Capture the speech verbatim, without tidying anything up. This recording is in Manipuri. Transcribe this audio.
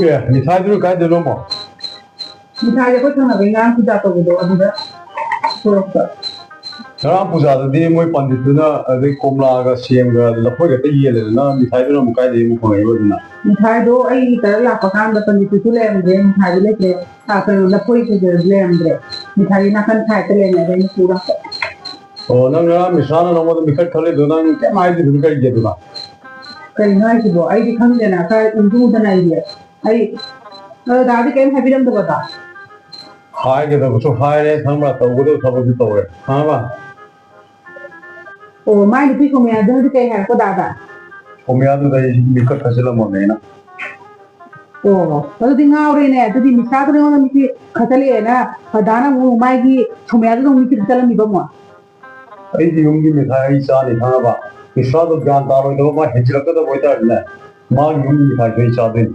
ꯑꯦ, ꯃꯤꯊꯥꯏꯗꯨꯅ ꯀꯥꯏꯗꯅꯣꯃꯣ? ꯃꯤꯊꯥꯏꯁꯦ ꯑꯩꯈꯣꯏ ꯊꯪꯅꯕꯒꯤ ꯉꯔꯥꯡ ꯄꯨꯖꯥ ꯇꯧꯕꯗꯣ ꯑꯗꯨꯗ ꯄꯨꯔꯛꯄ꯫ ꯉꯔꯥꯡ ꯄꯨꯖꯥꯗꯗꯤ ꯃꯣꯏ ꯄꯟꯗꯤꯠꯇꯨꯅ ꯑꯗꯩ ꯀꯣꯝꯂꯥꯒ ꯁꯦꯝꯒ ꯂꯐꯣꯏ ꯈꯛꯇ ꯌꯦꯜꯂꯦꯗꯅ, ꯃꯤꯊꯥꯏꯗꯨꯅ ꯑꯃꯨꯛ ꯀꯥꯏꯗꯒꯤ ꯑꯃꯨꯛ ꯐꯪꯉꯛꯏꯕ ꯑꯗꯨꯅ? ꯃꯤꯊꯥꯏꯗꯣ ꯑꯩ ꯇꯔꯥ ꯂꯥꯛꯄ ꯀꯥꯟꯗ ꯄꯟꯗꯤꯠꯇꯨꯁꯨ ꯂꯩꯔꯝꯗ꯭ꯔꯦ, ꯃꯤꯊꯥꯏꯗꯨ ꯂꯩꯇ꯭ꯔꯦ꯫ ꯑꯥ, ꯀꯩꯅꯣ, ꯂꯐꯣꯏ ꯀꯩꯀꯩꯗꯨꯁꯨ ꯂꯩꯔꯝꯗ꯭ꯔꯦ꯫ ꯃꯤꯊꯥꯏꯗꯤ ꯅꯥꯀꯟ ꯁꯥꯏꯠꯇ ꯂꯩꯔꯝꯃꯦ, ꯑꯗꯩ ꯑꯩꯅ ꯄꯨ ꯂꯥꯛꯄ꯫ ꯑꯣ, ꯅꯪ ꯉꯔꯥꯡ ꯃꯤꯁꯥꯅ ꯅꯉꯣꯟꯗ ꯃꯤꯀꯠ ꯈꯜꯂꯤꯗꯣ ꯅꯪ ꯀꯩꯝ ꯍꯥꯏꯗ꯭ꯔꯤꯕꯅꯤ ꯀꯩꯒꯤ ꯑꯗꯨꯅ? ꯀꯩꯅꯣ ꯍꯥꯏꯁꯤꯕꯣ? ꯑꯩꯗꯤ ꯈꯪꯗꯦꯅ, ꯈꯔ ꯎꯗꯤ ꯎꯗꯅ ꯑꯩꯗꯤ꯫ ꯑꯩ, ꯑ, ꯗꯥꯗꯤ ꯀꯩꯝ ꯍꯥꯏꯕꯤꯔꯝꯗꯕꯗꯣ? ꯍꯥꯏꯒꯗꯕꯁꯨ ꯍꯥꯏꯔꯦ, ꯈꯪꯕ꯭ꯔꯥ? ꯇꯧꯒꯗꯕ ꯊꯕꯛꯁꯨ ꯇꯧꯔꯦ, ꯈꯪꯉꯕ? ꯑꯣ, ꯃꯥꯏ ꯅꯨꯄꯤ ꯁꯣꯃꯤꯌꯥꯗꯨꯅꯗꯤ ꯀꯩ ꯍꯥꯏꯔꯛꯄ ꯗꯥꯗ? ꯁꯣꯃꯤꯌꯥꯗꯨꯗ ꯑꯩ ꯃꯤꯀꯠ ꯈꯟꯖꯤꯜꯂꯝꯃꯣꯅꯦꯅ꯫ ꯑꯣ, ꯑꯗꯨꯗꯤ ꯉꯥꯎꯔꯦꯅꯦ꯫ ꯑꯗꯨꯗꯤ ꯃꯤꯁꯥꯗꯨꯅ ꯑꯩꯉꯣꯟꯗ ꯃꯤꯀꯠ ꯈꯟꯖꯤꯜꯂꯛꯑꯦꯅ, ꯗꯥꯅ ꯑꯃꯨꯛ ꯃꯥꯒꯤ ꯁꯣꯃꯤꯌꯥꯗꯨꯗ ꯑꯃꯨꯛ ꯃꯤꯀꯠ ꯈꯟꯖꯤꯜꯂꯝꯃꯤꯕ ꯑꯃꯨꯛ? ꯑꯩꯗꯤ ꯌꯨꯝꯒꯤ ꯃꯤꯊꯥꯏ ꯑꯩ ꯆꯥꯅꯤ ꯈꯪꯉꯕ? ꯃꯤꯁꯥꯗꯣ ꯒ꯭ꯌꯥꯟ ꯇꯥꯔꯣꯏꯗꯕ ꯃꯥ ꯍꯦꯟꯖꯤꯜꯂꯛꯀꯗꯕ ꯑꯣꯏꯇꯥꯔꯗꯤꯅꯦ, ꯃꯥꯒꯤ ꯌꯨꯝꯒꯤ ꯃꯤꯊꯥꯏꯗꯣ ꯑꯩ ꯆꯥꯗꯣꯏꯅꯤ꯫